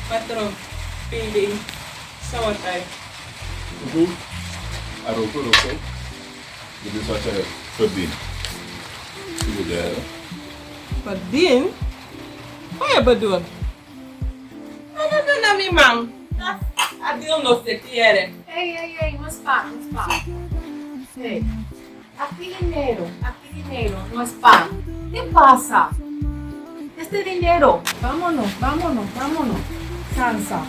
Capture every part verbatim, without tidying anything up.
Patron, pinding, sawatai. Mhm. Aroko, roko. Dit is wat je hebt verdiend. Verdien? Wat je bedoelt? Ano dun na mi man. A dil no seti yere. Hey, hey, hey, no spa, no spa. Hey, aqui dinero, aqui dinero, no spa. ¿Qué pasa? Este dinero. Vámonos, vámonos, vámonos. Cansa.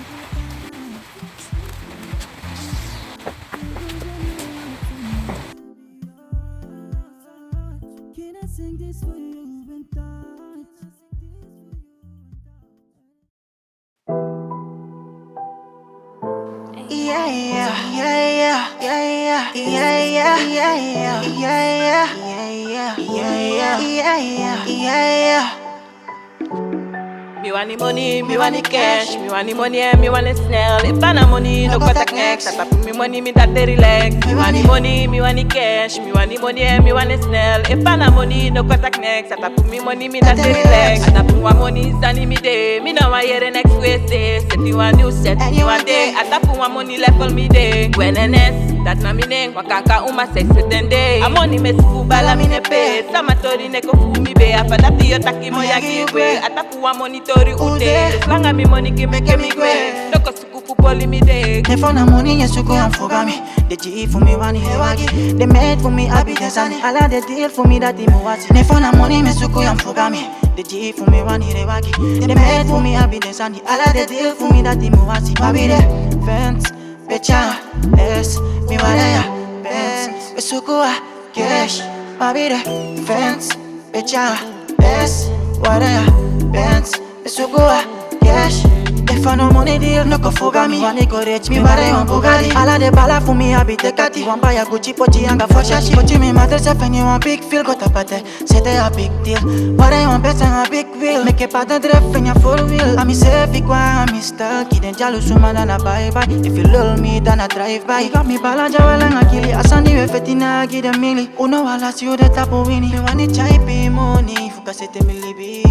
Mi wani money, mi wani cash, mi wani money, eh, mi wani snel. Efu a no money, no contact next. A tapu mi money, mi dati relax. Mi wani money, mi wani cash, mi wani money, eh, mi wani snel. Efu a no money, no contact next. A tapu mi money, mi dati relax. A tapu wan money sani mi de. Mi no wan yere next we se. Seti wan new set, any wan day. A tapu wan money level mi de. Gwen N S, dat na mi nen. Wan kaka uma seti seti den de. A money mi e suku bala mi no e pe. Sama tori no e kon fu mi be. A fa dati yu o taki mi o yagi yu gwe. A tapu wan money tori u de. Langa mi money gi mi ke mi gwe. No kon suku fu poli mi de. Efu a no money yu e suku, ya fu gi mi. Den G fu mi wani e wagi. Den maid fu mi abi den sani. Ala den deal fu mi dati mi wasi. Efu a no money mi e suku, ya fu gi mi. Den G fu mi wani e wagi. Den maid fu mi abi den sani. Ala den deal fu mi dati mi wasi. Papi de, Benz, Becha, S, mi wani ya, Benz. Mi e suku a cash, papi de, Benz, Becha, S, wani ya, Benz. Mi e suku a cash. Efu a no money deal, no kon fu gi mi. Wani go rich, mi wani wan Bugatti. Ala den bala fu mi abi den kati. Wan bai a Gucci poti anga fo shashi. Poti mi madre se feni wan big feel go tapate. Seti a big deal. Wani wan Benz anga big wheel. Meki a paden drijf in a four wheel. A mi sefi kwa a mi stel. Gi den dyalusu man, dan na bye bye. Efu yu lul mi, dan na drive by. Yu got mi bala dyawa langa kili. A sani we feti na gi den mili. Un no wan lasi, un de tapu wini. Mi wani tyaipi money fu kan seti mi libi.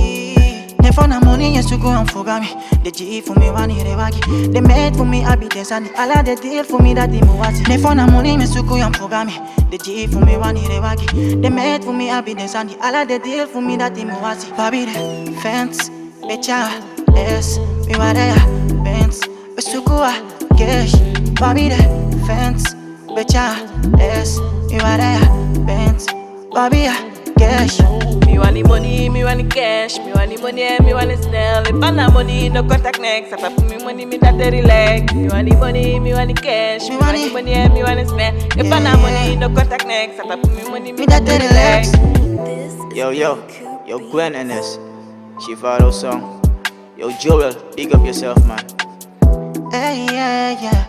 Efu a no money yu e suku, ya fu gi mi. Den G fu mi wani e wagi. Den maid fu mi abi den sani. Ala den deal fu mi dati mi wasi. Efu a no money mi e suku, ya fu gi mi. Den G fu mi wani e wagi. Den maid fu mi abi den sani. Ala den deal fu mi dati mi wasi. Papi de, Benz, Becha, S, mi wani ya, Benz. Mi e suku a cash, papi de, Benz, Becha, S, mi wani ya, Benz. Papi ya, cash. Mi wani money, mi wani cash, mi wani money, eh, mi wani snel. Efu a no money, no contact next. A tapu mi money, mi dati relax. Mi wani money, mi wani cash, mi wani money, eh, mi wani snel. Efu a no money, no contact next. A tapu mi money, mi dati relax. Yo, yo, yo, Gwen N S. Shivaro song. Yo, Joel, big up yourself, man. Hey, yeah, yeah.